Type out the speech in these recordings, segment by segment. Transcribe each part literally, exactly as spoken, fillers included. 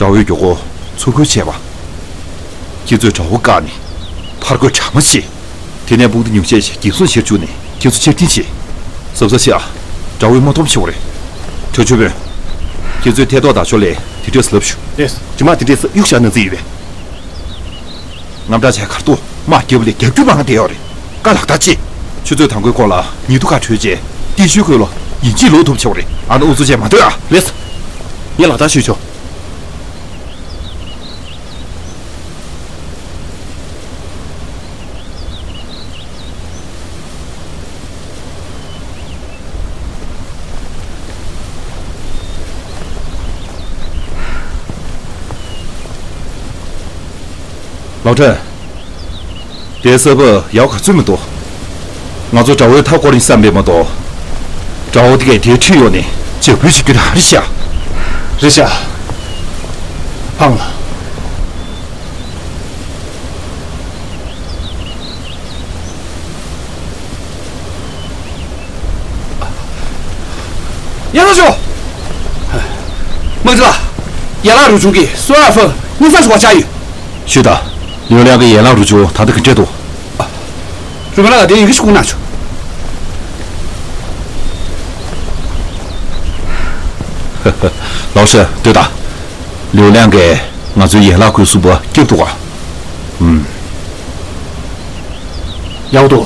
དགྲ་བོའི་མགྱོགས་པོ་ཚུར་རྒོལ་བྱས་པ། ཁྱེད་ཚོས་དགྲ་བོ་བཀག་ནས་ཕར་རྒོལ་གྲ་མ་ཆེ། དེ་ནས་དཔུང་སྡེ་ཉུང་ཤས་ཤིག་འགན་སྲུང་བྱེད་བཅུག་ནས་ཁྱེད་ཚོ་ཕྱིར་འཐེན་བྱེད། གཟབ་གཟབ་བྱེད་ཨ། དགྲ་བོས་མ་མཐོང་བྱེད་དགོས་རེད། གྲོས་ཆོད་དཔོན། ཁྱེད་ཚོས་ཐད་གཏོགས་དང་ཕྱོགས་ལས་དེ་འདྲས་ལབ་ཞུ། རེད། རྗེས་མ་དེ་འདྲས་གཡུག་བཞག་ན་བརྩི་ཡོད་པས། དངངས་སྐྲག་བྱས་གར་འདུག་དམག་རྒྱབ་ལས་རྒྱབ་རྒྱུ་མང་བསྡད་ཡོད་རེད། བཀའ་ལག་བསྟར་བྱེད། ཆུ་ཚོད་དང་པོའི་གོང་ལ་ཉི་གདུགས་ཁ་འཕྲོད་རྗེས་ཏི་ཤུའི་ཁུལ་ལ་ཡིན་གཅིག་ལོག་ཐུབ་བྱེད་དགོས་རེད། ཨ་ནི་ཨུ་ཚུགས་བྱས་མ་སྡོད་ཨ། ལེས། ངས་ལག་བསྟར་ཞུས་ཆོག་ལའོ་ཁྲེན། དེའི་ས་བབ་ཡག་ག་ཚོད་མི་འདུག་ང་ཚོ་དགྲ་བོའི་མཐའ་བསྐོར་ཡིན་བསམ་པས་མ་གཏོགས། དགྲ་བོ་དེ་གས་དེའི་འཁྲིས་ཡོང་ནས་འཇབ་རྒོལ་བྱེད་རྒྱུ་དེ་ཨ་རི་ཤ། རེད་ཤ། ཕངས་ལ། ཡ་ལ་ཞོ། དམག་སྤྱི་ལགས། ཡན་ལག་རུ་ཆུང་གིས་སོ་ཡ་ཧྥེ་གཉིས་ས་ཞུ་བ་བཅར་ཡོད། ཞུས་དང་། ལིའུ་ལིང་གི་ཡན་ལག་རུ་ཆུང་ད་ལྟ་ག་འདྲས་འདུག་རུ་མི་ལགས་ལ་དེ་ཡི་གེ་ཞིག་སྐུང་གནང་ཆོག་ལའོ་ཧྲན་ལྟོས་དང་། ལིའུ་ལིང་གིས་ང་ཚོའི་ཡན་ལག་ཁུལ་གསུམ་པོ་སྐྱོབ་འདུག་ག་ཨུམ། ཡག་འདུག་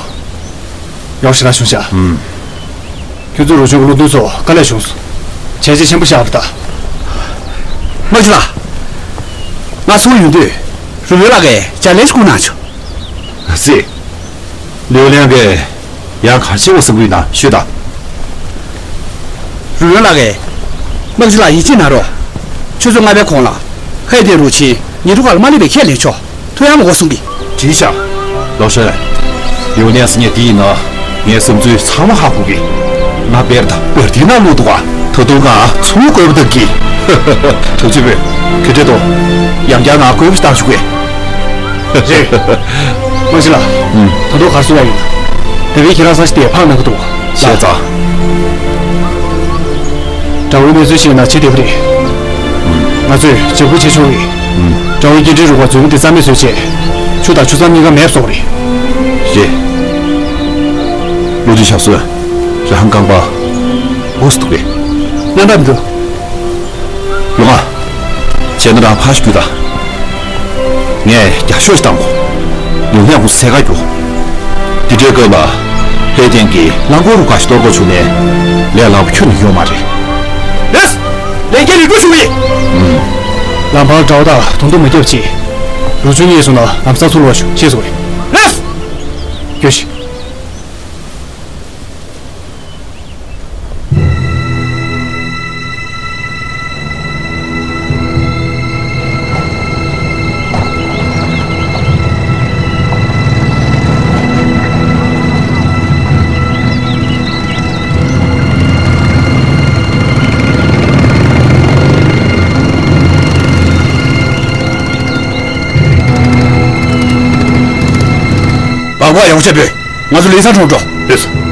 ཡག་ཞེ་དྲག་བྱུང་ཤག་ཨུམ། ཁྱོད་ཚོའི་རུ་ཆུང་གི་བློ་མཐུན་ཚོ་དཀའ་ལས་བྱུང་སོང་། བྱས་རྗེས་ཆེན་པོ་བཞག་པ་ད། དམག་སྤྱི་ལགས། ང་ཚོ་ཡོང་དུས་རུ་མི་ལགས་ཀྱིས་ཅ་ལན་སྐུང་གནང་ཆོག་ཟེ། ལིའུ་ལིང་གིས་ཡང་ག་རེ་བྱེད་དགོས་བསམ་གྱི་ཡོད་ན་ཤོད་དང་། རུ་མི་ལགས་ཀྱིས། དམག་སྤྱི་ལགས་ཡིད་ཆེས་གནང་རོགས། ཆུ་ཚོད་ལྔ་པའི་གོང་ལ་ཧེ་ཏན་རུ་ཆེན་ཉི་གྲུ་ཁ་ལ་མ་སླེབས་པའི་ཁས་ལེན་ཆོག་ཐུགས་ཡག་མ་དགོས་གསུང་གི། བྲིས་ཤག་ལའོ་ཧྲན། ལིའུ་ལིང་ཟེར་མཁན་དེ་ཡིན་ན་ངའི་བསམ་ཚུལ་ཚང་མ་ཧ་གོ་གི། ང་བེར་དང་བེར་ཐིག་ནང་བླུགས་འདུག་ག་ད་དུང་ང་ཚུར་བཀོད་པ་དང་གི། ཐུགས་རྗེ་ཆེ། ག་འདྲས་འདུག་ཡང་བསྐྱར་ང་བཀོད་པ་ཞིག་བཏང་ཆོག་གི། རེད། དམག་སྤྱི་ལགས། ཨུམ། ད་དུང་ག་རེ་གསུང་ཡག་ཡོད། བོད་པས་ཁྱེད་རང་ས་ཆ་དེར་ཕངས་གནང་གི་འདུག་བྱས་ཙང་། དགྲ་བོའི་གནས་ཚུལ་ཤེས་ན་བྱེད་བདེ་པོ་རེད། ང་ཚོས་འཇབ་རྒོལ་བྱེད་ཆོག་རེད། དགྲ་བོའི་སྐྱེལ་འདྲེན་རུ་ཁག་འཛུལ་ཁང་དེ་རྩ་མེད་བཟོས་རྗེས། ཆུ་དང་ཆུ་གཙང་གཉིས་ཀ་མེད་པ་བཟོ་དགོས་རེད། རེད། བློ་མཐུན་ཞབས་སོར། རང་རྐང་པ་འོ་སུ་འདུག་གས། རྣམ་པ་མི་འདུག་ཡོང་ང་། བྱས་ན་རང་ཕར་ཞིག་རྒྱུགས་དང་། ངས་རྒྱ་ཤོག་ཞིག་བཏང་གོ། ལིའུ་ལིང་ཁོ་ཚོ་འཚོལ་ག་རྒྱུགས། འདི་འདྲའི་སྐབས་ལ། ཧེ་ཏན་གྱིས་རླངས་འཁོར་རུ་ཁག་ཞིག་གཏོར་དགོས་བྱུང་ནའི། ལས་སླ་པོ་ཁྱོན་ནས་ཡོད་མ་རེད། ལགས། ལས་འགན་ལེགས་པོ་ཞུ་གི་ཡིན། ལམ་བར་དགྲ་བོ་དང་དོན་དུ་མ་བརྒྱབ་ཅིག་རུ་ཆུ་གཉིས་སོང་ན་ལམ་སང་ཚུར་ལོག་ཤོག་ཅེས་གསུངས་རེད། ལགས། རྒྱུགས་ཤིག་འབངས་པ་ཡོངས་ཆེད་པོས། ང་ཚོ་ལིན་སང་གྲོང་འགྲོ། ལགས་སོ།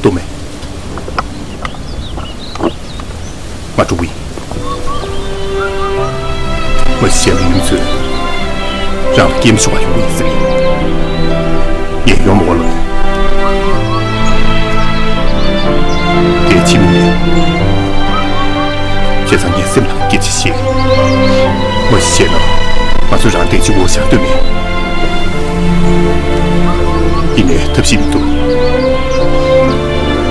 ཏུ་མེ། ང་འགྲོ་གི་ཡིན། ང་ཞིག་གཞན་པའི་ཡུལ་ཚོས་རང་ལ་སྐྱེལ་མ་ཆོག་པ་ཡོང་གི་ཡིན་ཟེར། ངས་ཡོང་མ་དགོས་ལབ་ཡོད། དེ་ཕྱི་མིག་མེད། བྱས་ཙང་ངས་སེམས་ནང་སྐད་ཆ་བཤད། མ་གཞི་བྱས་ན་ང་ཚོས་རང་བདེ་སྐྱིད་འོག་བཞག་འདོད་མེད། ཡིན་ནའི་ཐབས་ཤེས་མི་འདུག་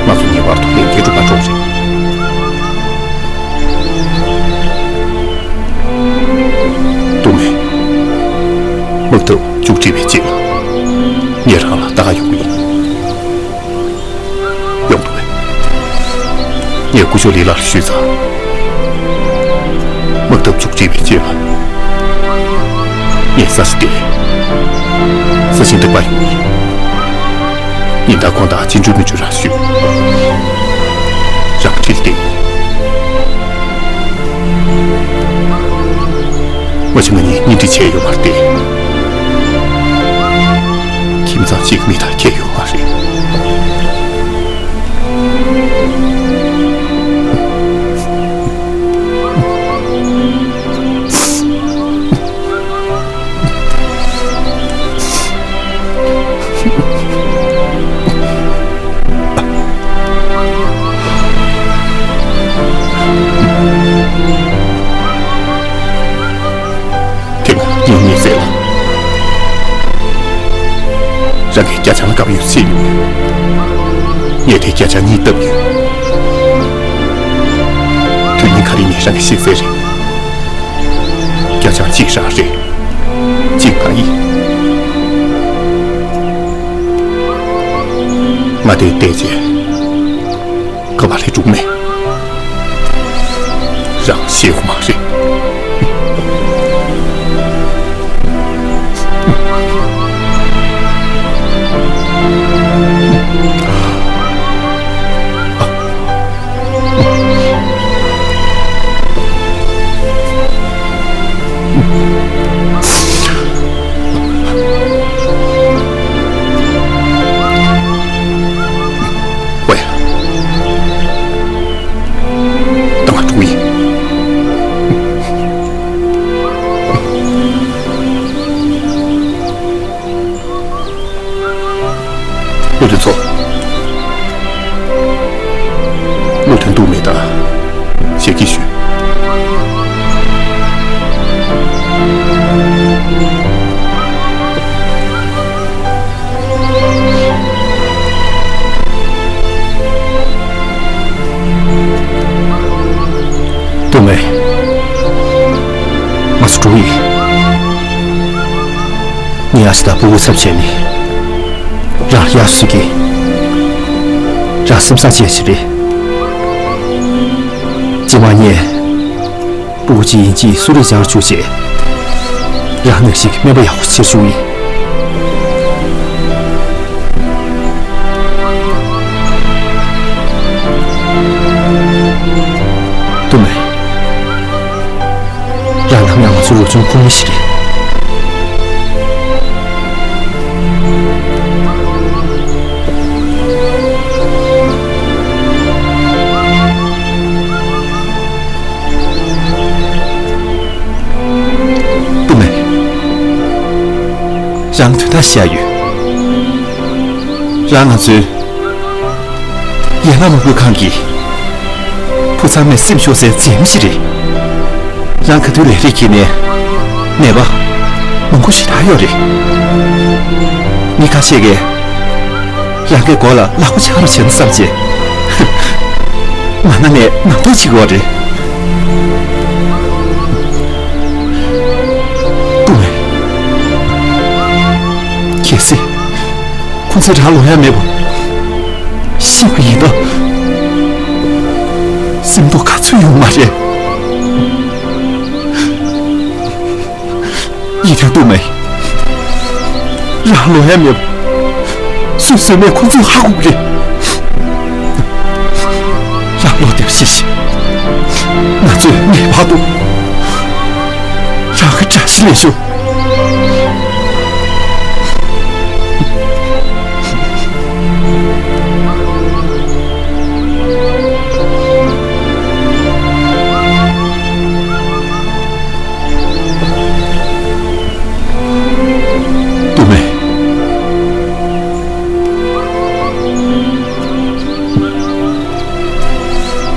ང་ཚོ་ངེས་པར་དུ་ལས་འགན་སྒྲུབ་པར་འགྲོ་གི་རེད། ཏུ་མེ། དམག་འཐབ་མཇུག་སྒྲིལ་བའི་རྗེས་ལ་ངས་རང་ལ་ལྟ་ག་ཡོང་གི་ཡིན། ཡོང་དུ་མེད། ངས་སྐུ་ཞབས་ལི་ལགས་ལ་ཞུས་ཙང་ ཚོགས་བྲིས་པའི་རྗེས་ལ། ངས་ས་ཞིང་དེ། ས་ཞིང་འདེབས་པ་ཡིན། ཡིན་ད་ཁོང་དང་ཅི་འཇུ་མི་འཇུ་ར་ཞུས། རང་ཁྲིད་དེ། ང་ཞིག་ང་གཉིས་གཉེན་སྒྲིག་བྱས་ཡོད་མ་རེད། ཁྱིམ་ཚང་གཅིག་མི་དང་ཁྱད་ཡོད་མ་རེད། དེ་ང་གཉིས་གཉིས་ཟེར་ལ། རང་གིས་རྒྱ་ཆང་ལ་བཀབ་ཡོད་ཟེར་ཡོད། ངས་དེ་རྒྱ་ཆང་གཉིས་བཏབ་ཡོད། དུས་ཡུན་ག་རེ་ནས་རང་གིས་ཤེས་གསལ་རེད། རྒྱ་ཆང་གཅིག་རང་རེད། གཅིག་ང་ཡིན། ང་དེ་བལྟས་རྗེས། ག་པར་སླེབས་འགྲོ་མེད། རང་ཤེས་ཀྱི་མ་རེད། ཝེ། ད་ང་འགྲོ་གི་ཡིན། བློ་མཐུན་ཚོ། བློ་མཐུན་ཐུག་མེད་ད། ཞེ་གི་ཞུ། སྟོན་མེད། ང་ཚོ་འགྲོ་གི་ཡིན། ངས་ཨ་ཅེ་དང་སྤུ་གུའི་ཚབ་བྱས་ནས་རང་ལ་ཡག་ཤོས་ཀྱི། རང་སེམས་བཟང་བྱས་ཞིག་རེད། རྗེས་མ་ངས་སྤུ་གུ་གཅིག་ཡིན་གཅིག་གསོ་རིག་སྦྱང་བཅུག་བྱས། རང་ནང་བཞིན་སྨན་པ་ཡག་པོ་བྱེད་བཅུག་ཡིན། སྟོན་མེད། རང་ནམ་ཡང་ང་ཚོའི་རོགས་ཚུགས་ཁོམ་མི་ཞིག་རེད། སྟོན་མེད། རང་དོན་དག་བཤད་ཡོད། རང་ང་ཚོའི་ཡན་ལག་མ་བཀོལ་ཁང་གི་བུ་ཚང་མའི་སེམས་ཤོར་སའི་རྫས་མ་ཞིག་རེད། རང་ག་དུས་ལས་རིགས་ཀྱི་ནས་ནད་པ་མང་པོ་ཞིག་ད་ཡོད་རེད། མི་ཁ་ཤས་ཀྱིས་རང་གི་མགོ་ལ་ལག་པ་འཆང་རོགས་བྱས་ན་བསམ་བྱས། མ་ན་ནས་ནང་དོག་ཅིག་ཡོད་རེད། སྟོན་མེད། གལ་སྲིད་ཁོང་ཚོས་རང་ལོ་ཡ་མེད་པ་ཤེས་པ་ཡིན་ན། སེམས་ཐོག་ག་ཚོད་ཡོང་མ་རེད། ཡིན་ཀྱང་སྟོན་མེད། རང་ལོ་ཡ་མེད་པ་སུས་བཟོས་མེད་ཁོང་ཚོས་ཧ་གོ་གི་རེད། རང་བློ་བདེ་བ་ཞིག་བྱེད། ང་ཚོས་ངེས་པར་དུ་རང་གི་བཀྲ་ཤིས་ལེགས་ཤོག་སྟོན་མེད།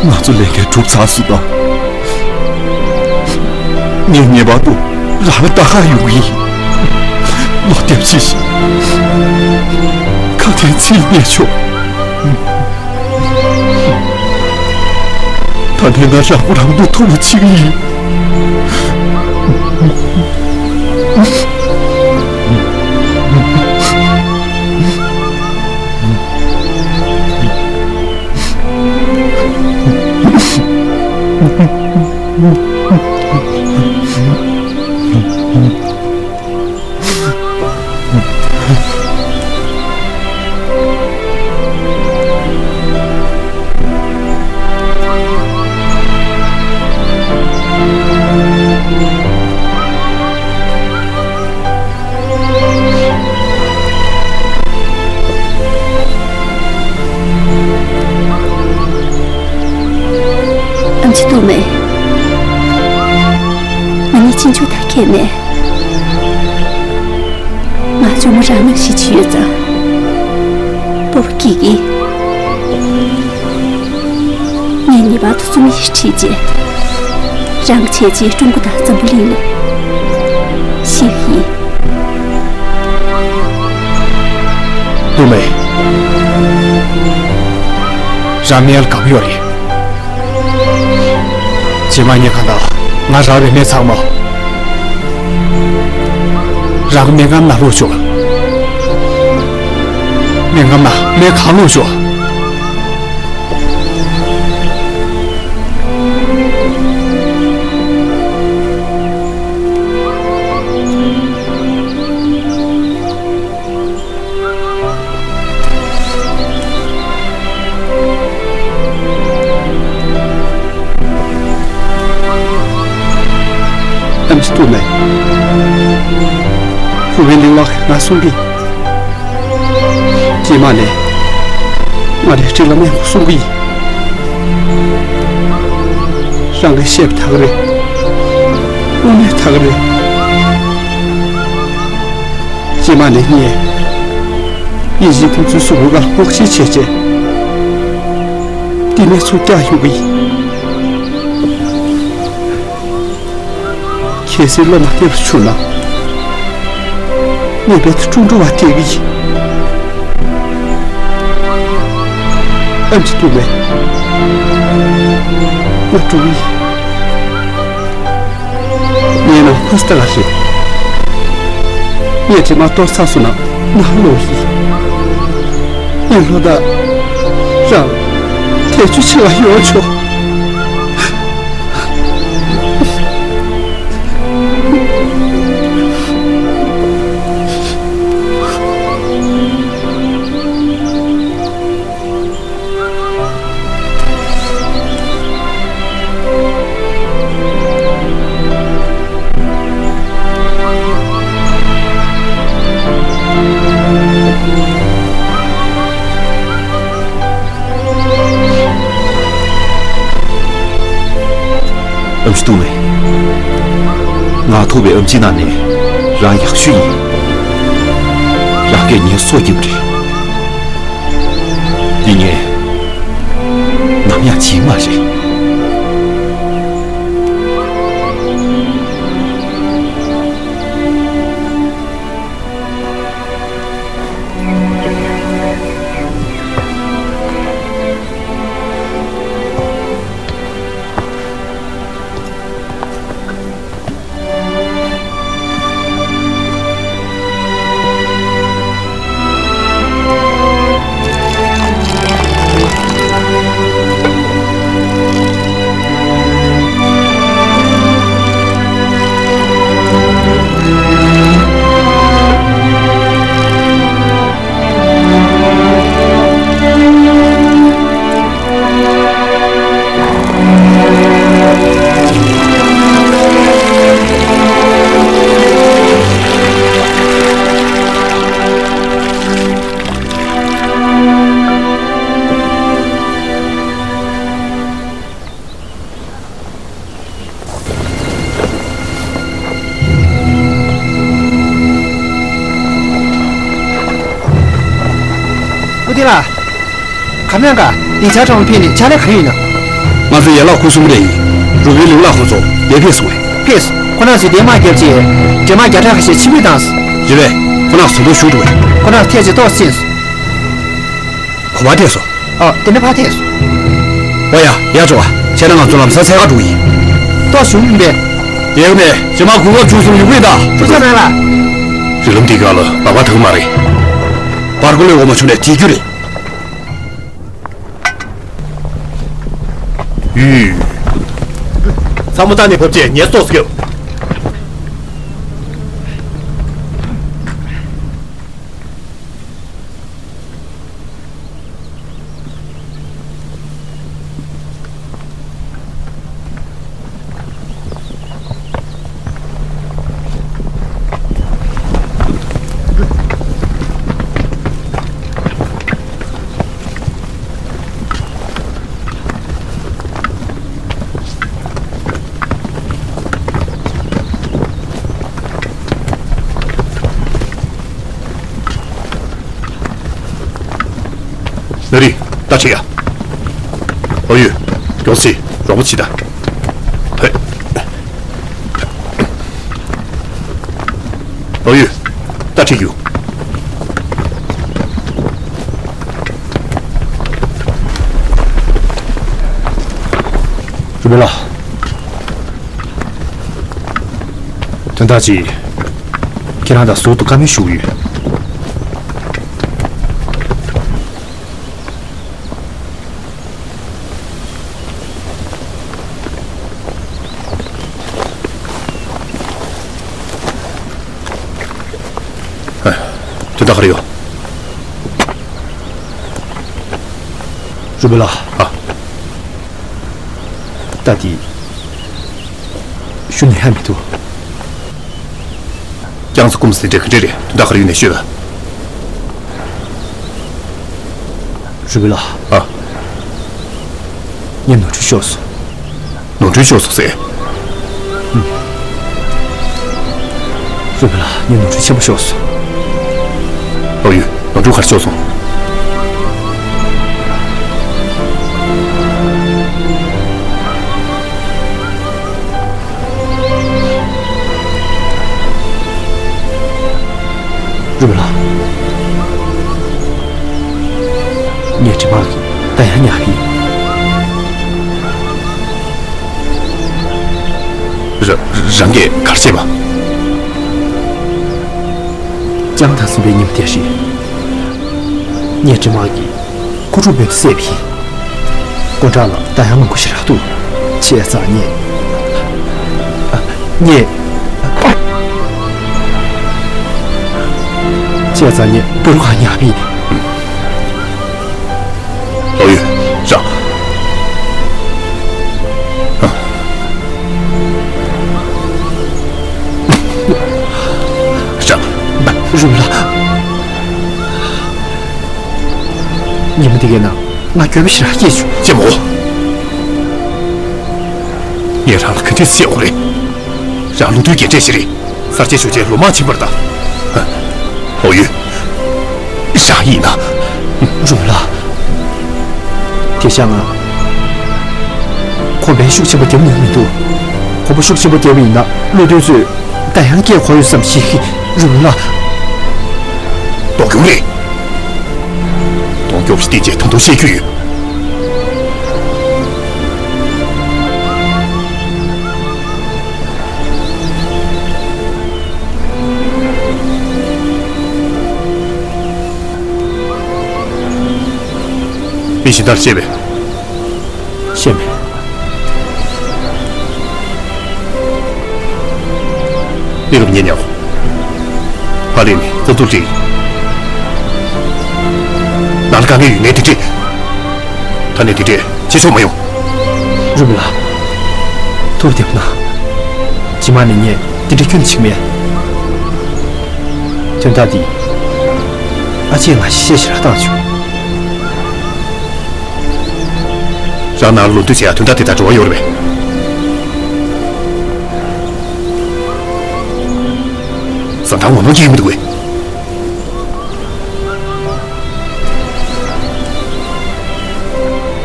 ང་ཚོ་ལས་འགན་གྲུབ་ཚར་སོང་ད། ངས་ངེས་པར་དུ་རང་ལ་ལྟ་ག་ཡོང་གི་ཡིན། བློ་བདེ་བྱེད་ཤིག་ཁ་དན་ཚིག་གནས་ཆོག་ད་ནས་ང་རང་མགོ་རང་མགོ་ཐུག་ལ་ཕྱིན་གི་ཡིན། ཁྱོད་ད་ཁྱེད་མེད། ང་ཇོ་མོ་རང་ནང་བཞིན་བྱས་ཡོད་ཙང་། སྤོ་བོ་སྐྱིད་ཀྱིས། ངས་ངེས་པར་དུ་རྩོམ་ཡིག་ཁྲིད་རྗེས། རང་གི་བྱས་རྗེས་ཀྲུང་གོ་དང་འཛམ་བུ་གླིང་ལ་ཤེས་ཀྱི་ཡིན། ཏུ་མེ། རང་མེད་ལ་དགའ་པོ་ཡོད་རེད། རྗེས་མ་ངས་གང་ལྟར་ང་རག་པའི་སྨན་ཚང་མ། རང་གི་སྨན་ཁང་ནང་བླུགས་ཆོག་སྨན་ཁང་ནང་སྨན་གང་བླུགས་ཆོག་ཨེམ་ཆི་ཏུ་མེ། རུ་བའི་ལིང་ལགས་ང་གསུང་གི། རྗེས་མ་ནས་ང་རའི་འཁྲིས་ལ་མེ་ཁོ་གསུང་གི་ཡིན། རང་གིས་བཤད་པ་ད་ག་རེད། དངོས་གནས་ད་ག་རེད། རྗེས་མ་ནས་ངས་ཡིན་གཅིག་ཁོང་ཚོའི་གཟུགས་པོའི་སྒང་ལ་སྔོག་བཤེར་བྱས་རྗེས། འདི་ནས་ཚུར་བཀྱག་ཡོང་གི་ཡིན། གལ་སྲིད་བློ་མ་བདེ་བར་གྱུར་ན། ངས་རྦད་དེ་ཀྲུང་ཀྲུང་བ་སྤྲད་གི་ཡིན། ཨེམ་ཆི་ཏུ་མེ། ང་འགྲོ་གི་ཡིན། ངའི་ནང་ཁོ་སྟ་ག་རེད། ངས་དྲི་མ་གཏོར་ཚར་སོང་ན་ང་ལོག་ཡིན། ངས་ལོག་ད། རང་། དེ་ཚོའི་ཕྱི་ལ་ཡོང་ཆོག་ཨེམ་ཆི་ཏུ་མེ། ང་ཐུག་པའི་ཨེམ་ཆི་ནང་ནས་རང་ཡག་ཤོས་ཡིན། རང་གིས་ངའི་སྲོག་སྐྱིད་པ་རེད། འདི་ངས་ནམ་ཡང་བརྗེད་མ་རེད། ཨུ་ཏི་ལ། ག་མེད་ག་སྡིངས་ཆ་གྲོང་ཕེབས་ནས་ཕྱག་ལས་ག་རེ་ཡིན་ནམ། ང་ཚོ་ཡན་ལག་ཁུངས་གསུམ་རེ་ཡིན། རུ་བའི་ལུང་ལ་ཁོ་ཚོ་ཡར་ཕེབས་སོང་བས། ཕེབས། ཁོ་རང་ཚོས་འདས་མ་བརྒྱབ་ཅིག་འདྲེ་དམག་བརྒྱ་ཕྲག་ཁ་ཤས་ཕྱིར་འབུད་བཏང་སོང་། རེད་པས། ཁོ་རང་ཚོ་འདུག་བཞུགས་འདུག་བས། ཁོ་རང་ཐད་ཅིག་ཏོག་ཙམ་ཕྱིན་སོང་། གོ་བ་ཐད་སོང་། ཨོ། དེ་ནས་ཕར་ཐད་སོང་། ཨོ་ཡ། ཡ་ཅོ་བ། བྱས་ན་ང་ཚོ་ལམ་སང་འཚོལ་ག་འགྲོ་གི་ཡིན། ཏོག་བཞུགས་མིན་པས། ཡེ་ག་ནས་རྗེས་མ་གོ་སྐབས་བྱུང་སོང་ཡོང་གི་ཡིན་ད། ཐུགས་རྗེ་གནང་ལགས། རི་ལམ་འདི་ག་ལ་ལག་པ་ཐང་མ་རེད། པར་གོ་ལས་འོ་མ་བྱུང་ནས་དེ་རྒྱུ་རེད། ཡུས། ཚ་མོ་ད་ནི་བབས་རྗེས་ངལ་གསོ་སྐྱོབ། ན་རི། རྟ་ཁྲིད་ཡ། ཨོ་ཡོད། མགྱོགས་སེ་རོགས་པ་བྱེད་ད། ཧེ། ཨོ་ཡོད། རྟ་ཁྲིད་རྒྱུགས། རུ་སྦལ་ལགས། དོན་དག་ཅིག་ཁྱེད་རང་དང་ཟུར་དུ་བཀའ་མོལ་ཞུ་གི་ཡོད། དོན་དག་ག་རེ་ཡོད། རུ་སྦལ་ལགས། ཨ། རྟ་འདི་གཞུ་ནས་ལྷག་མི་འདུག་རྐྱང་ཚ་སྐུམ་ཟིན་འདྲ་ག་འདྲ་རེད། དོན་དག་ག་རེ་ཡོད་ནས་ཤོད་ད། རུ་སྦལ་ལགས། ཨ། ངས་ནོར་འཁྲུལ་ཤོར་སོང་། ནོར་འཁྲུལ་ཤོར་སོང་ཟེར། ཨུམ། རུ་སྦལ་ལགས། ངས་ནོར་འཁྲུལ་ཆེན་པོ་ཤོར་སོང་། ཨོ་ཡོད། ནོར་འཁྲུལ་ག་རེ་ཤོར་སོང་། རུ་སྦལ་ལགས། ངས་འདྲེ་དམག་གི་རྟ་དབྱངས་ཉར་བ་ཡིན། ར། རང་གིས་ག་རེ་བྱས་པ། ལྕགས་མདའ་ཟིན་པའི་ཉིན་མོ་དེ་རེད། ངས་འདྲེ་དམག་གི་ཁུ་ཁྲུ་བོད་དུ་བསད་པ་ཡིན། སྐུ་དྲག་ལ་རྟ་དབྱངས་མང་པོ་ཞིག་རག་འདུག་བྱས་ཙང་ངས། ཨ། ངས། བྱས་ཙང་ངས་བོད་རུ་ཁག་ཉར་བ་ཡིན། ཨོ་ཡོད། ར། ཨ། ར། རུ་སྦལ་ལགས། ཉི་མ་འདི་གའི་ནང་ང་འགྱོད་པ་ཞེ་དྲག་སྐྱེས་བྱུང་། གཅེན་མོ། ངས་རང་ལ་ག་འདྲས་བཤད་དགོས་རེད། རང་ལུང་སྟོན་རྒན་གྲས་ཤིག་རེད། གསར་བརྗེ་ཤུགས་ཆེན་ལོ་མང་ཕྱིན་པ་རེད་ད། ཨོ་ཡོད། རང་ཡིན་ན། རུ་སྦལ་ལགས། དེང་སང་ང་ཁོམ་པ་ཤུགས་ཆེན་པོ་རྒྱབ་ནུས་མི་འདུག་ཁོམ་པ་ཤུགས་ཆེན་པོ་རྒྱབ་པ་ཡིན་ན་བློ་མཐུན་ཚོས་རྟ་དབྱངས་སྐད་གོ་ཡོང་བསམ་གྱི། རུ་སྦལ་ལགས། ལྡོག་རྒྱུ་རེད། གདོང་སྐྱོབ་སྟེ་རྗེས་ཐང་ཐུག་བཤད་རྒྱུ་ཡོད། མི་གཞན་དག་བཤད་པས། བཤད་མེད། གནས་སྐབས་ཉེ་ཉག་ཕ་ལེ་ནི་རྩ་འཛུགས་ཅིག་ནང་ལ་དཀའ་ངལ་ཡོད་ངས་དེ་འདྲས། ད་ནས་དེ་འདྲས་བྱེད་ཆོག་མ་ཡོང་། རུ་སྦལ་ལགས། ཐུགས་ལ་བདེ་པོ་གནང་། རྗེས་མ་ནས་ངས་དེ་འདྲས་ཁྱོན་ནས་བྱེད་ཀྱི་མེད། དོན་དག་འདི་ཨ་ཅེས་ང་ཤེས་ཤེས་ར་བཏང་བྱུང་། རང་ནང་ལ་ལོག་འདོད་བྱེད་ཡ་དོན་དག་དེ་དང་འབྲེལ་བ་ཡོད་རེད་པས། བཟང་ཐང་ངོ་གནོང་གི་ཡོད་མི་འདུག་གས།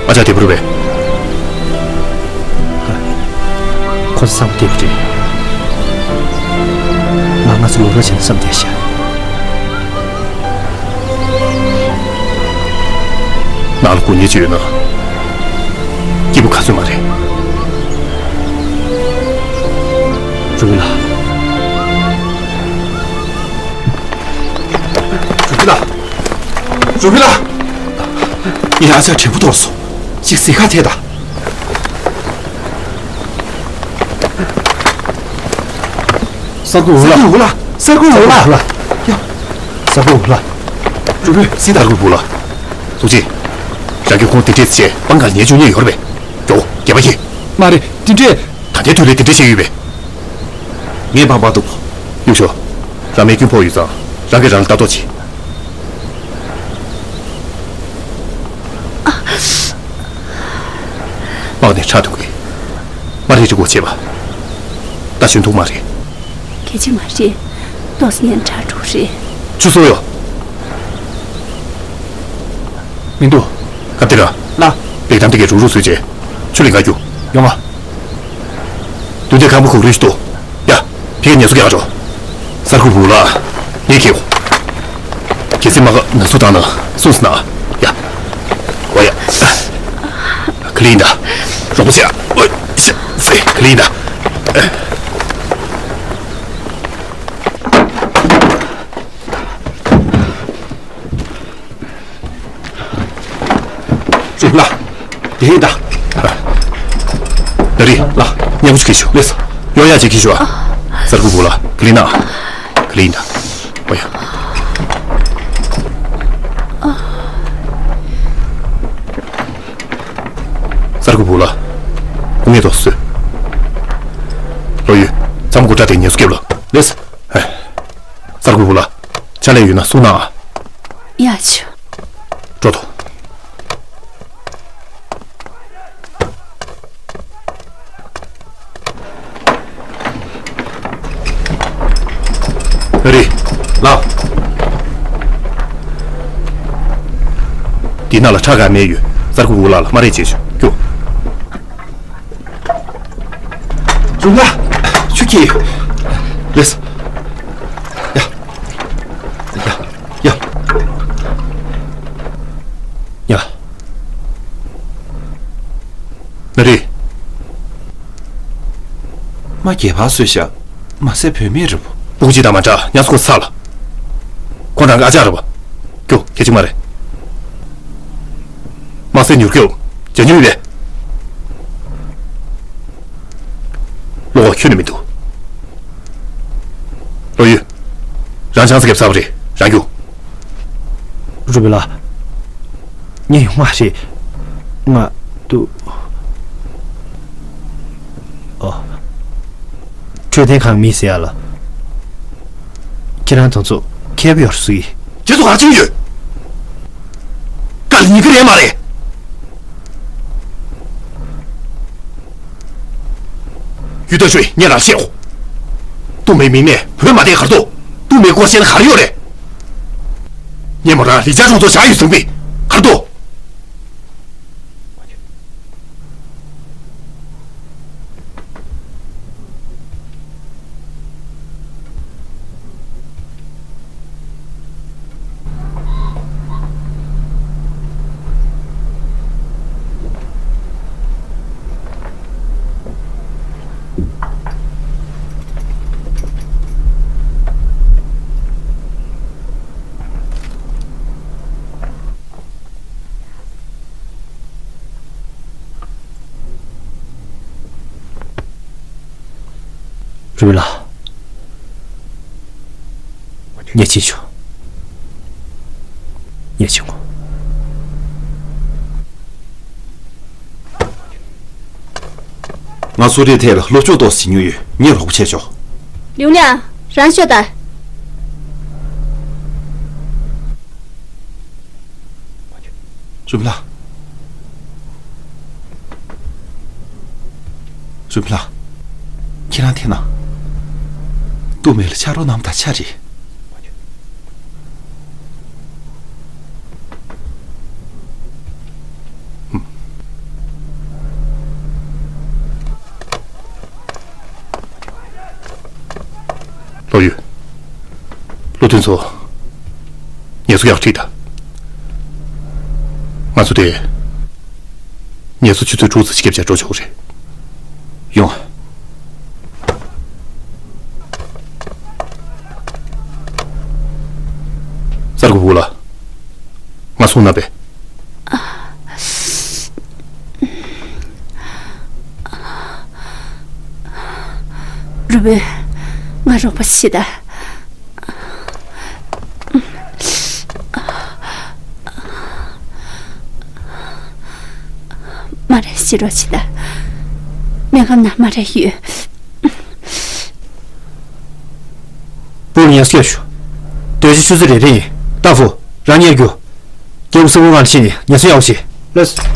ཨ་ཅག་བདེ་པོ་རེད་པས། ཁོ་ཚོ་བསམ་བདེ་པོ་རེད། ང་ང་ཚོ་ལོག་རོགས་བྱས་ན་བསམ་བསྡད་ཤག་ནང་ལ་སྒུག་ཉེན་ཅིག་ཡོད་ན་སྐྱིད་པོ་ག་ཚོད་མ་རེད། རུ་སྦལ་ལགས། རུ་སྦལ་ལགས། རུ་སྦལ་ལགས། ངའི་ཨ་ཅག་དྲན་པ་འདོར་སོང་། ཅིག་གཟིགས་ཁ་ཐད་ད། གསར་འགོད་འུ་ལགས། གསར་འགོད་འུ་ལགས། གསར་འགོད་འུ་ལགས། ཡ། གསར་འགོད་འུ་ལགས། རུ་སྦལ། སི་ད། གསར་འགོད་འུ་ལགས། ཐུགས་རྗེ་ཆེ། རང་གིས་ཁོང་དེ་འདྲས་བྱས་པང་ཁར་ཉལ་བཅུག་མཁན་ཡོད་རེད་པས། མགྱོགས་པོ་སྒལ་པ་འཁྱེར། མ་རེད། དེ་འདྲས། ད་ལྟའི་དུས་ལ་དེ་འདྲས་བྱས་ཡོད་པས། ངས་པང་པར་གཏུབ། གཡུག་ཤོག་རང་མའི་སྐྱོན་ཕོག་ཡོད་ཙང་རང་གིས་རང་ལ་ལྟ་རྟོག་བྱེད། དམག་ནས་ཁྲག་འཐུང་གི། མ་རེད་རེད་གོ་བྱེད་པ། ད་གཞོན་ཐུག་མ་རེད། སྐད་ཆ་མ་རེད། ཏོག་ཙམ་ཉན་དྲག་འགྲོ་རེད། ཆུ་སོ་ཡོ། མི་འདུག་སྟབས་བདེ་ར། ལགས། ལེགས་དམ་དེ་གའི་རུག་རུག་བཟོས་རྗེས་ཆུ་ལེན་ག་རྒྱུག་ཡོང་ང་། དུས་དེ་ཁང་པ་ཁུག་རུས་ཤི་ཏོ། ཡ། ཕི་ག་ཉེ་སུ་རྒྱག་འགྲོ། གསར་ཁུག་བུ་ལ། ངས་ཁེའོ། གལ་སྲིད་མ་ག་ན་སུ་དང་ན་སུ་སི་ན། ཡ། ཨོ་ཡ། ཁ་ལིན་ད། རོགས་པ་བྱེད། ཨོ། ཤ། ཚེ། ཁ་ལིན་ད། ཅི་ལ། དེ་ཡིན་ད། ད་རེས་ལ། ཉལ་ཁུ་ཆུ་ཁྱེར་ཤོག་ལེས། ཡོ་ཡ་ཅིག་ཁྱེར་ཤོག་ཨ། གསར་ཁུག་བུ་ལ་ཀི་ལི་ན། ཀི་ལི་ན། ཨོ་ཡ། གསར་ཁུག་བུ་ལ། ཀུ་མེ་ཏོག་སོད། ལོ་ཡུ། ཚམ་ཁུ་ཏྲ་དེ་ཉལ་སུ་སྐྱེབ་ལ་ལེས། གསར་ཁུག་བུ་ལ། ཕྱག་ལས་ཡོད་ན་གསུང་ན། ཡ་ཆུ། འགྲོ་ཐོ། རེད། ལགས། འདི་ནང་ལ་ཁྲག་ག་མེད་ཡོད། གསར་ཁུག་འུ་ལག་ལ་སྨ་རེ་བྱེད་ཤོག་རྒྱུགས། རུང་ལ། ཆུ་ཁྱི། ལེས། ཡ། ཡ། ཡ། ཡ། ན་རེ། མ་རྒྱལ་བ་བཟོས་ཤག་མ་ཟད་བུད་མེད་རེད་པོ། སྤུ་གུ་གཅིག་དང་མ་འདྲ་ཉ་སོ་ཁོ་ཚ་ལ། ཁོ་རང་གི་ཨ་ཅག་རེད་པོ། ཀྱོ་གལ་ཆེན་མ་རེད། མ་ཟད་མྱུར་སྐྱོབ་ཇ་མྱུར་ཡོད་པས། བློ་ཁོག་ཁྱོན་ནས་མི་འདུག་ལོ་ཡུ། རང་ཆང་ས་ཁེབས་ཚར་བ་རེད་རང་རྒྱུགས། རུ་བི་ལ། ངས་ཡོང་བ་རེད། ང་དུ། ཨོ། འཕྲོད་བསྟེན་ཁང་མི་ཟེར་ཡ་ལ། ཁྱེད་རང་དང་ཚོ་ཁྱད་པར་ཡོད་སྲིད། དེ་ཚོ་ག་ཅིང་ཡོད། དཀའ་ལས་ཉིན་གི་རེད་མ་རེད། ཡུ་ཏ་ཤོས་ངས་རང་བཤད་འོ། ཏུ་མའི་མིང་ནས་བོད་མ་བསྡད་གར་དོ། ཏུ་མའི་སྐོར་བཤད་ན་གར་ཡོད་རེད། ངས་མོ་རང་ལི་ཅག་གྲོང་ཚོ་བྱ་ཡུལ་ཟིང་པི་གར་དོ། རུ་ལ། ཉེ་ཆེ་ཆོ། ཉེ་ཆེ་ངོ་། ང་སུ་རེད་ཐད་ལ་སློབ་སྦྱོང་ཏོག་ཙམ་ཉོ་ཡོད། ངས་རོགས་པ་བྱས་ཆོག་ལིའུ་ལིང་། རང་ཤོད་ད། རུམ་ལ། རུམ་ལ། ཁྱེད་རང་དེ་ན། ཏུ་མེ་ལ་ཆ་རོགས་གནང་ད་ཆ་རེད། ལོ་ཡུ། བློ་མཐུན་ཚོ། ངལ་གསོ་ཡག་ཁྲིད་དང་། ང་ཚོ་དེ། ངལ་གསོ་ཆུ་ཚོད་དྲུག་ཙམ་ཞིག་སྐྱེལ་བྱ་འགྲོ་ཆོག་རེད། ཡོང་། གསར་འགོད་པུ་ལ། ང་སོང་ན་པས། རུ་བོས་ང་རོགས་པ་བྱེད་ད། མ་རེད་ཤི་རོ་ཆི་ད། སྨན་ཁང་ན་མ་རེད་ཡོད། པུ་ལ་ཉལ་སྐྱོད་ཞུ། དོས་ཅི་ཆུ་ཚོད་རེ་རེ་ཡིན། ཏཱ་ཧྥུ། རང་ཉལ་རྒྱུ། རྒྱལ་པོ་སྲིན་པོ་ང་ལ་ཕྱིན་ནས་ཉལ་ས་ཡག་པོ་བྱེད། ལགས།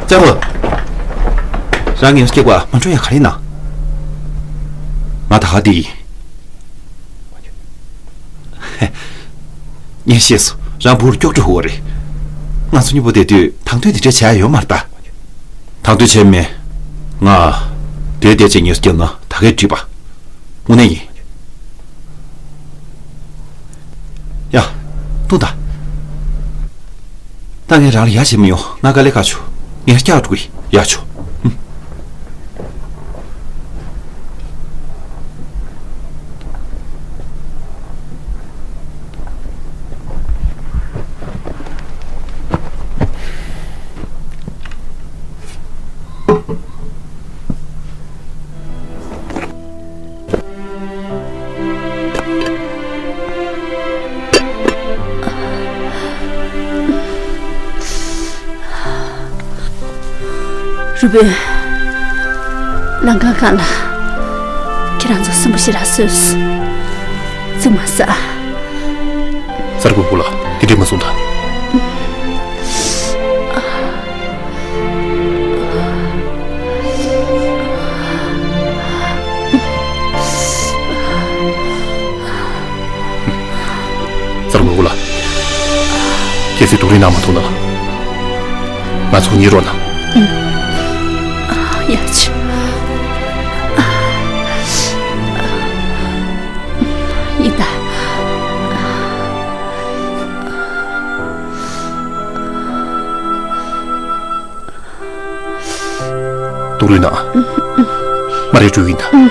ལྕགས་པོ། རང་ངའི་སྐྱེ་བ་མ་འགྲོ་ཡ་ག་རེ་ན། ང་ད་ག་འདི་ཡིན། ངས་ཤེས་སོང་། རང་བུ་སྐྱོག་བྲོ་བོ་རེད། ང་ཚོ་གཉིས་པོ་བསྡད་དུས་དང་དོད་འདི་འདྲ་བྱ་ཡ་ཡོད་མ་རེད་ད། དང་དོད་བྱས་མེད། ང་དེ་བསྡད་ཅིག་ངས་སྐྱེལ་ན་ད་གས་འགྲིག་པ། དངོས་གནས་ཡིན། ཡ། ལྟོས་དང་། ད་ངས་རང་ལ་ཡ་བྱེད་མི་ཡོང་། ང་དཀའ་ལས་ཁག་བྱུང་། ངས་སྐྱག་འགྲོ་གི་ཡ་བྱུང་། ཧུམ། རུ་བོན། ལམ་ཁ་སྒང་ལ་ཁྱེད་རང་ཚོ་སུན་པོ་ཞེ་དྲག་བཟོས་སོང་། རྩིག་མ་ཟ། གསར་འགོད་པ་ལགས། དེ་འདྲས་མ་གསུངས་དང་། གསར་འགོད་པ་ལགས། གལ་སྲིད་སྡུག་རུས་གནང་མ་ཐུབ་ན། ང་ཚོ་གཉིས་རོགས་གནང་། ཡ་ཆི། ཡིན་ད། སྡུག་རུས་གནང་། མ་རེད་འགྲོ་ཡིན་ད།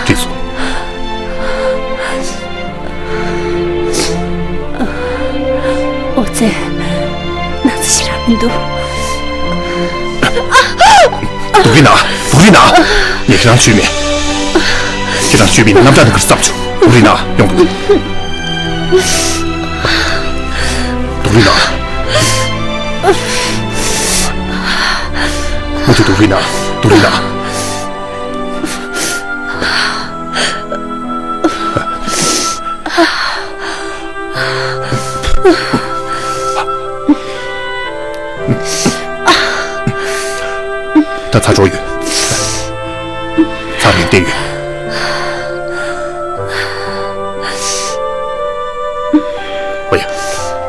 འགྲིག་སོང་། ཨོ་ཙེ། ན་ཚ་ཞེ་དྲག་མི་འདུག་སྡུག་རུས་གནང་། སྡུག་རུས་གནང་། ངས་ཁྱེད་རང་འཇུས་མེད། ཁྱེད་རང་འཇུས་མེད། རྣམ་ཐར་ནང་གི་བསམ་བྱུང་། སྡུག་རུས་གནང་། ཡོང་། སྡུག་རུས་གནང་། མུ་མཐུད་སྡུག་རུས་གནང་། སྡུག་རུས་གནང་། ད་ཚ་གྲོགས་ཡོད། ཚ་ནན་ཏན་ཡོད། ཨོ་ཡ།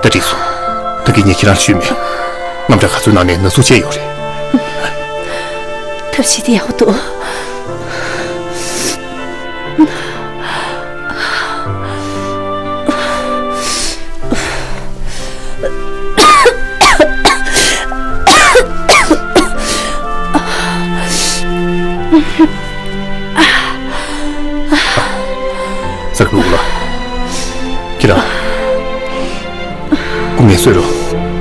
ད་འགྲིག་སོང་། ད་གིན་ངས་ཁྱེད་རང་ཞུས་མེད། དངངས་སྐྲག་ག་ཚོད་ན་ནས་ན་ཟུག་བྱས་ཡོད་རེད། ཐབས་ཤེས་དེ་ཡག་པོ་འདུག་གསར་འགོད་པ་ལགས། ཁྱེད་རང་། སྐུ་ངལ་གསོ་རོགས།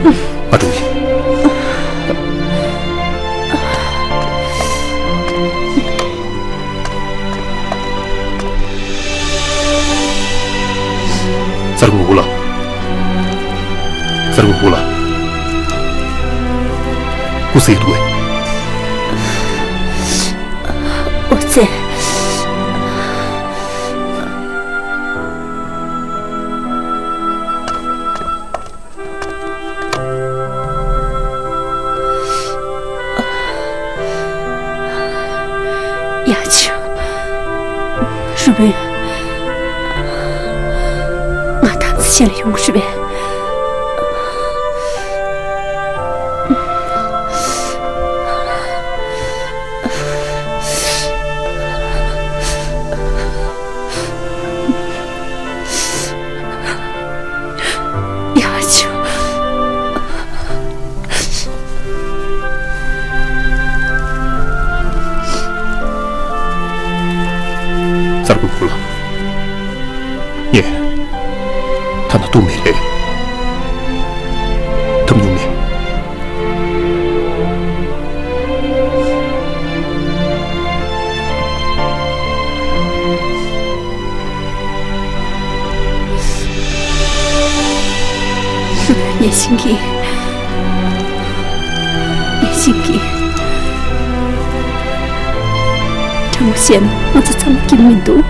ང་འགྲོ་གི་ཡིན། གསར་འགོད་པ་ལགས། གསར་འགོད་པ་ལགས། སྐུ་གཟིགས་འདུག་གས། ཨོ་ཙེ། ཡ་ཆི། རུ་བོན། ང་ད་ཚོ་ཤེས་ལ་ཡོང་གི་རེད་པས། ཡ་ཆི། གསར་འགོད་པ་ལགས། ངས་ཐ་ན་གཏུག་མེད་རེད། ཐབས་མྱོང་མེད། ངས་ གིས། ངས་ཤིག་གིས། དྲང་མོ་བཤད་ན་ང་ཚོ་ཚང་མ་སྐྱིད་མི་འདུག་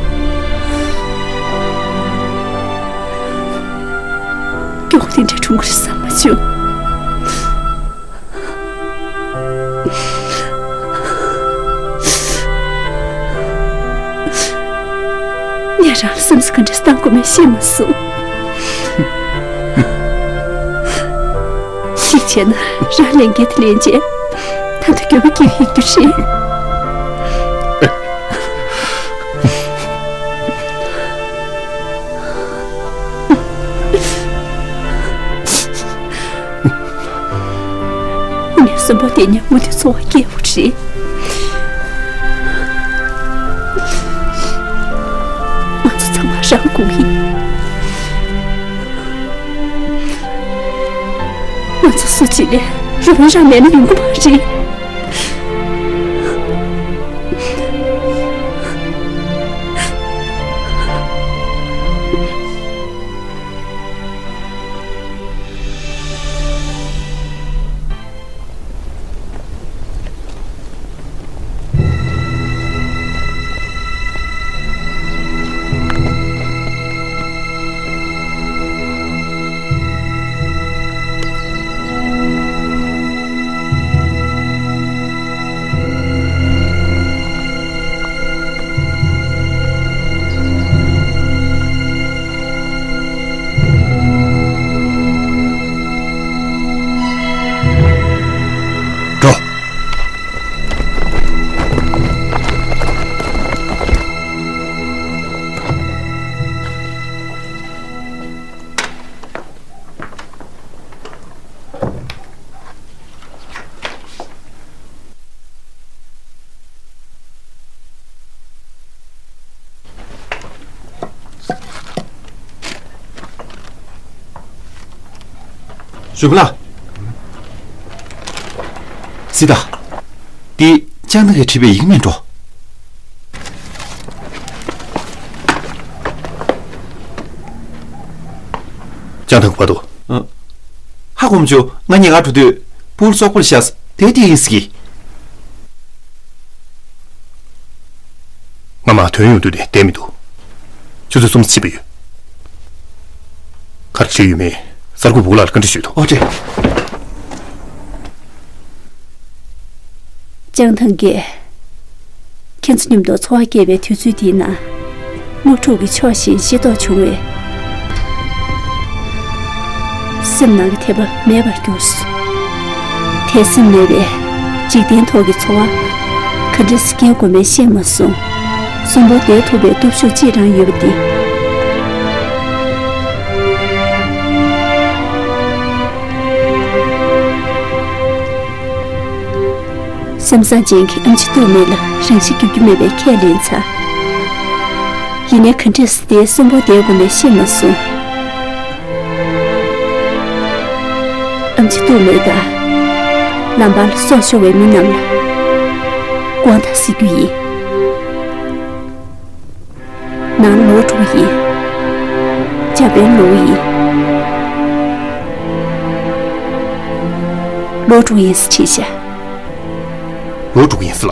སྐྱོ་བོ་དེ་འདྲ་གྲོངས་ཀྱི་རེད་བསམ་མ་བྱུང་། ངས་རང་ལ་སེམས་སུ་ག་འདྲ་བཏང་དགོས་མེད་ཤེས་མ་སོང་། གཅིག་བྱས་ན་རང་ལས་འགན་དེ་ལེན་བྱས་ད་དུང་འགྱོད་པ་སྐྱེ་གི་ཡོད་རྒྱུ་རེད། ངས་གསོན་པོ་དེ་ཉིད་མུ་མཐུད་འཚོ་བ་སྐྱེལ་བ་རེད། ང་ཚོ་ཚང་མ་རང་དགོས་ཡིན། ང་ཚོ་སུ་གཅིག་ལ་རོགས་རམ་མེད་ན་ཡོང་གི་མ་རེད། འགྲོ། ཞུ་གི་ལ། སི་ཏཱ། འདི་ལྕང་ཐང་གིས་བྲིས་པའི་ཡིག་མིན་འགྲོ། ལྕང་ཐང་གི་བར་དུ། ཨ། ཧ་གོ་མ་བྱུང་། ང་གཉིས་ཀ་འགྲོ་དུས་པུར་སོག་པོར་བཞག་དེ་དེ་ཡིན་སྲིད་ཀྱི། ང་མ་དོན་ཡོང་དུས་དེ་བསྡད་མི་འདུག་ཆུ་ཚོད་གསུམ་ཕྱིན་པ་ཡོད། ག་རེ་བྱེད་ཡོད་མེད་གསར་འགོད་པ་ལགས་ལ་བཀའ་འདྲི་ཞུས་དང་། ཨོ་ཀྲེ། ལྕང་ཐང་རྒྱལ། ཁྱེད་ཚོ་མཉམ་དུ་འཚོ་བ་སྐྱེལ་བའི་དུས་ཚོད་འདིའི་ནང་། དམག་འཁྲུག་གི་ཕྱོགས་ཤིག་ཤེས་རྟོགས་བྱུང་བས། སེམས་ནང་གི་དད་པ་མེད་པར་གྱུར་སོང་། དད་སེམས་མེད་པས་འཇིག་རྟེན་ཐོག་གི་འཚོ་བ་ག་འདྲ་སེ་སྐྱེལ་དགོས་མེད་ཤེས་མ་སོང་། གསོན་པོ་བསྡད་ཐུབ་པའི་སྟོབས་ཤུགས་ཅིག་རང་ཡོད་པ་འདི། སེམས་བཟང་ཅན་གྱི་ཨམ་ཆི་ཐུག་མེད་ལ་རང་ཤི་རྒྱུག་རྒྱུ་མེད་པའི་ཁས་ལེན་ཚར། ཡིན་ནའི་ག་འདྲས་སེ་དེ་གསོན་པོ་བསྡད་དགོས་མེད་ཤེས་མ་སོང་། ཨམ་ཆི་ཐུག་མེད་ད། ལམ་བར་ལ་སྲོག་ཤོར་བའི་མི་རྣམས་ལ་དགོངས་དག་ཞུ་རྒྱུ་ཡིན། ནང་ལོག་འགྲོ་གི་ཡིན། འཇར་པན་ལོག་གི་ཡིན། ལོག་འགྲོ་གི་ཡིན་ཟེར་བྲིས་ཤག་ལོག་འགྲོ་གི་ཡིན་ཟེར་ལ།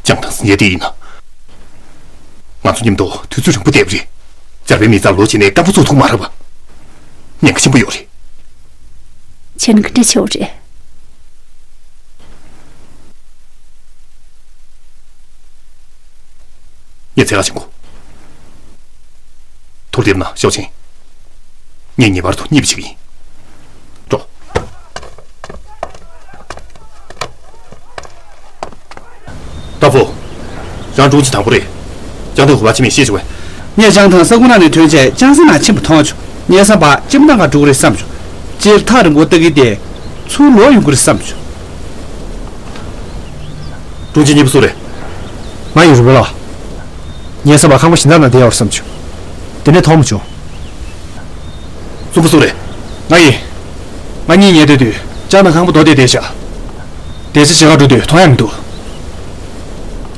ལྕང་ཐང་ཟེར་མཁན་དེ་ཡིན་ན། ང་ཚོ་མཉམ་དུ་དུས་ཚོད་རིང་པོ་བསྡད་པ་རེད། འཇར་པན་མི་ཚང་ལོག་བྱས་ནས་སྐམ་པོ་བཙུགས་ཐུབ་མ་རེད་པ། ཉེན་ཁ་ཆེན་པོ་ཡོད་རེད། བྱས་ན་ག་འདྲ་བྱེད་དགོས་རེད། ངས་འཚོལ་ག་ཕྱིན་དགོས། ཐུགས་བདེ་པོ་གནང་ཞའོ་ཆིང་། ངས་ངེས་པར་དུ་གཉིས་པ་བྱེད་ཀྱི་ཡིན། འགྲོ། ཏ་ཕུ། རང་དྲུང་ཆེ་དང་པོ་རེད། ལྕང་ཐང་གི་བར་ཕྱིན་མིན་ཤེས་བྱུང་བས། ངས་ལྕང་ཐང་ས་ཁུག་ནང་ནས་ཐོན་བྱས་ལྕང་ས་ནང་ཕྱིན་པ་མཐོང་བྱུང་། ཉལ་ས་བར་ལྕེ་མོ་ནང་ག་འགྲོ་གི་རེད་བསམ་བྱུང་། ལྕེ་ལ་ཐག་རིང་པོ་ལྟ་གི་བསྡད། ཚུར་ལོག་ཡོང་གི་རེད་བསམ་བྱུང་། དྲུང་ཆེ་གཉིས་པོ་སུ་རེད། ང་ཡིན་རུས་པ་ལགས། ཉལ་ས་བར་ཁང་པ་གཞན་དག་ནང་བསྡད་ཡོད་རེད་བསམ་བྱུང་། དེ་ནས་མཐོང་མ་བྱུང་། གསུམ་པོ་སུ་རེད། ང་ཡིན། ང་གཉིས་ཉལ་སྡོད་དུས་ལྕང་ཐང་ཁང་པ་རྡོ་དེ་བསྡད་ཤག་དེ་ཚེ་ཕྱེད་ཀ་འགྲོ་དུས་མཐོང་ཡ་མི་འདུག་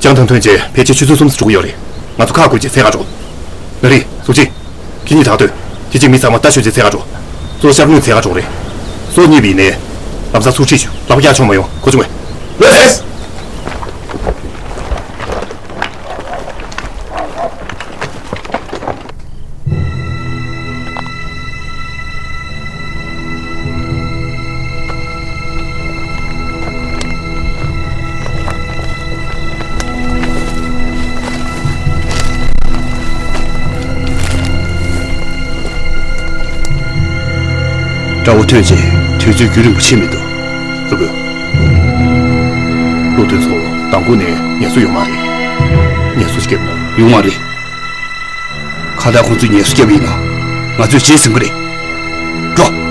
ལྕང་ཐང་ཐོན་རྗེས་ཕལ་ཆེར་ཆུ་ཚོད་གསུམ་ཙམ་འགྲོ་གི་ཡོད་རེད། ང་ཚོ་ཁག་བགོས་རྗེས་འཚོལ་ག་འགྲོ། ལགས་རེད། ཚུགས་ཆེ། ཁྱེད་གཉིས་ཐག་གཏོད། ཁྱེད་ཀྱིས་མི་ཚང་མ་རྟ་ཞོན་ཆེད་འཚོལ་ག་འགྲོ། གཙོ་བོ་ཤར་ངོས་འཚོལ་ག་འགྲོ་རེད། སོ་གཉིས་པའི་ནས། ལམ་སང་ཚུར་ཁྲིད་ཞུ། ལག་པ་བཀྱག་ཆོག་མ་ཡོང་། གོ་བྱུང་ངས། ལགས་སོ། དགྲ་བོ་ཐོན་རྗེས་དུས་ཚོད་རྒྱུན་རིང་པོ་ཕྱིན་མི་འདུག་རུ་བོ། བློ་མཐུན་ཚོ་མདང་དགོང་ནས་ངལ་གསོ་ཡོད་མ་རེད། ངལ་གསོ་བརྒྱབ་ན་ཡོང་མ་རེད། གང་ལྟར་ཁོང་ཚོས་ངལ་གསོ་བརྒྱབ་པ་ཡིན་ན་ང་ཚོས་རྗེས་ཟིན་གི་རེད། འགྲོ།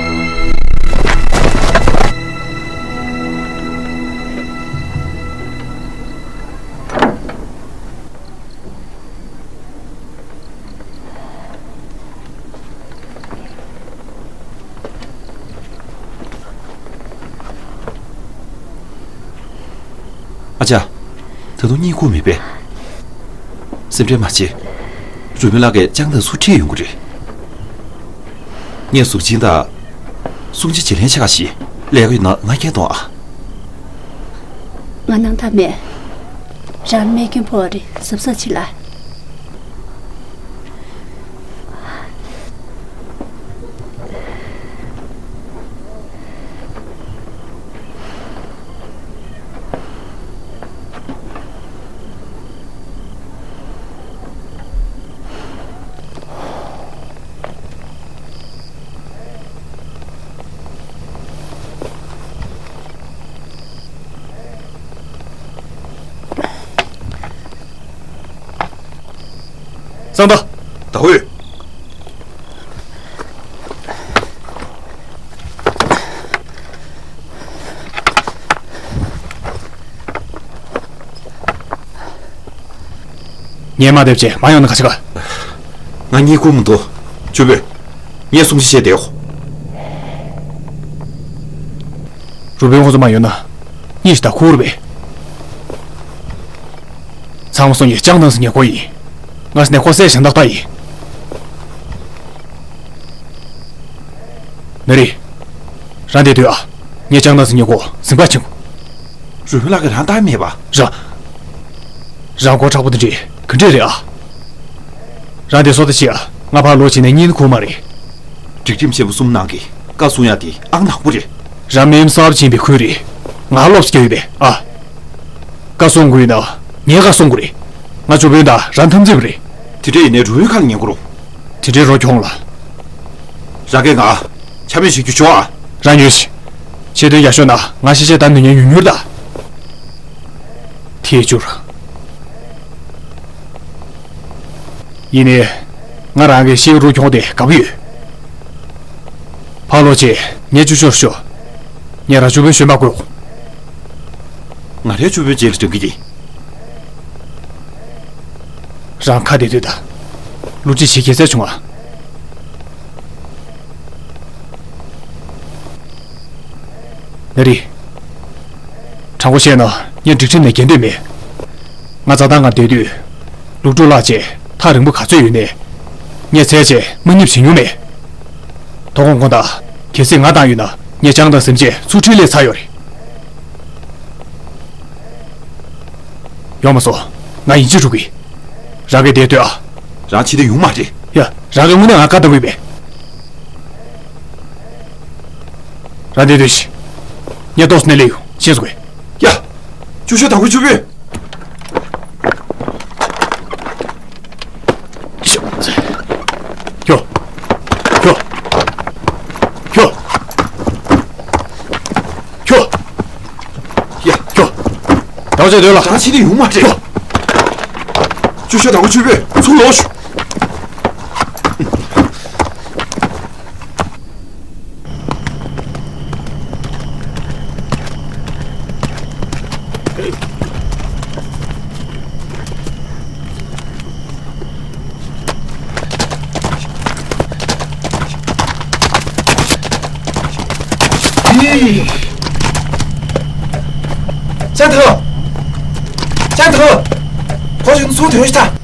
ཨ་ཅག་ད་དུང་གཉིད་ཁུག་མེད་པས། སེམས་ཁྲལ་མ་བྱེད། རུས་སྦལ་ལགས་ཀྱིས་ཅང་ཐང་ཚུར་ཁྲིད་ཡོང་གི་རེད། ངས་གཟུགས་ཅན་དང་། སྲུང་བརྩི་བྱེད་ལན་ཆེ་ག་ཞིག་ལས་ཀ་ཡོད་ན་ང་སྐད་གཏོང་ཨ། ང་སྣང་དག་མེད། རང་རྨས་སྐྱོན་ཕོག་རེད། གཟབ་གཟབ་བྱེད་ལ། གཙང་ད། ད་ཧུད། ངས་མ་བསྡད་བྱས་མ་ཡོང་ན་ག་ཆེ་ག་ང་གཉིད་ཁུག་མི་འདུག་ཇོ་བོས། ངས་སྲུང་བརྩི་བྱས་བསྡད་ཡོད། རུས་སྦལ་ཁོང་ཚོ་མ་ཡོང་ན་གཉིད་ཞིག་ད་ཁུག་རེད་པས། ཚང་མ་སོང་ངས་ཅང་ཐང་ཚོ་ཉེ་སྐོར་ཡིན། ང་སྣེ་ཁོ་སའི་ཞང་ཏག་ཏག་ཡིན། ན་རི། རང་བསྡད་སྡོད་ཨ། ངས་ཅང་ཐང་ཚོ་ཉེ་སྐོར་ཟིན་པ་ཕྱིན། རུས་སྦལ་ལགས་ཀྱིས་རང་བཏང་མེད་པ། རང་། རང་མགོ་མཁྲེགས་པོ་དེ་འདྲས་ག་འདྲས་རེད་ཨ། རང་དེ་སོ་ད་ཤི་ཨ། ང་ཕར་ལོག་བྱས་ནས་གཉིད་ཁུག་མ་རེད། སྒྲིག་ཁྲིམས་ཆེན་པོ་གསུམ་ནང་གི་བཀའ་སྲུང་ཡ་དེ་ཨང་ནག་པོ་རེད། རང་མེམ་གསར་ཕྱིན་པའི་ཁུལ་རེད། ང་སློབ་སྐྱོ་ཡོད་པས་ཨ། བཀའ་སྲུང་དགོས་ན་ངས་བཀའ་སྲུང་དགོས་རེད། ང་ཇོ་བོན་དང་རང་འཐབ་འཛིང་རེད། དེ་འདྲས་ཡིན་ནའི་རུ་བོའི་ཁ་ལ་ཉན་དགོས་རོ། དེ་འདྲས་རོ་ཁྱོང་ལ། རང་གིས་ང་ཆ་མེད་བྱེད་རྒྱུ་བྱུང་ཨ། རང་ཉོན་ཞིག་ཆེད་དོན་ཡག་ཤོས་ན་ང་ཤི་ཆད་ད་ནུས་ཉན་ཉུང་ཉུར་ད། ཐེ་བཅུར། ཡིན་ནའི། ང་རང་གི་ཤེའུ་རུ་ཁྱོང་དེ་དགའ་པོ་ཡོད། ཕར་ལོག་བྱས་ངས་ཅུ་ཤོར་ཤོ། ངས་རང་ཅུ་བོའི་ཤོད་མ་དགོས། ང་རའི་ཅུ་བོའི་རྗེས་ལ་འགྲོ་གི་ཡིན། རང་ཁ་བདེ་སྡོད་ད། བསླུ་བྲིད་བྱེད་ཁྱད་མཚར་བྱུང་ང་། ན་རི། དྲང་པོ་བཤད་ན་ངས་སྒྲིག་ཁྲིམས་ནས་འགལ་འདོད་མེད། ང་རྩྭ་ཐང་ང་སྡོད་དུས། ལུག་ཕྲུག་བརླག་བྱས་ཐག་རིང་པོ་ག་ཚོད་ཡོད་ནའི། ངས་འཚོལ་བྱས་དམག་མི་བྱེད་མྱོང་མེད། དོ་དགོང་དགོང་དག་གལ་སྲིད་ང་བཏང་ཡོད་ན་ངས་ཅང་དང་སེམས་ཅན་ཚུར་ཁྲིད་ལས་ཚར་ཡོད་རེད། ཡོང་མ་སོང་། ང་ཡིན་གཅིག་འགྲོ་གི། རང་གིས་བསྡད་སྡོད་ཨ། རང་ཕྱི་དེ་ཡོང་མ་རེད། ཡ། རང་གིས་དངོས་གནས་ང་བཀའ་བཏང་གི་ཡོད་པས། རང་བསྡད་སྡོད་ཤིག་ངས་ཏོག་ཙམ་ནས་སླེབས་ཡོང་། ཤེས་སོང་གས། ཡ། ཅུ་ཤོད་དང་པོ་ཅུ་བོས། ཁྱོ། ཁྱོ། ཁྱོ། ཁྱོ། ཡ། ཁྱོ། ད་བྱས་སྡོད་ལ། ད་ཕྱི་དེ་ཡོང་མ་སྤྲད། ཁྱོ། ཅུ་ཤོད་དང་པོ་ཅུ་བོས་ཚུར་ལོག་ཤོག་ཅན་ཐང་། ཅན་ཐང་། ཁོ་ཞིག་ཚུར་ཐོན་ཤི་ད།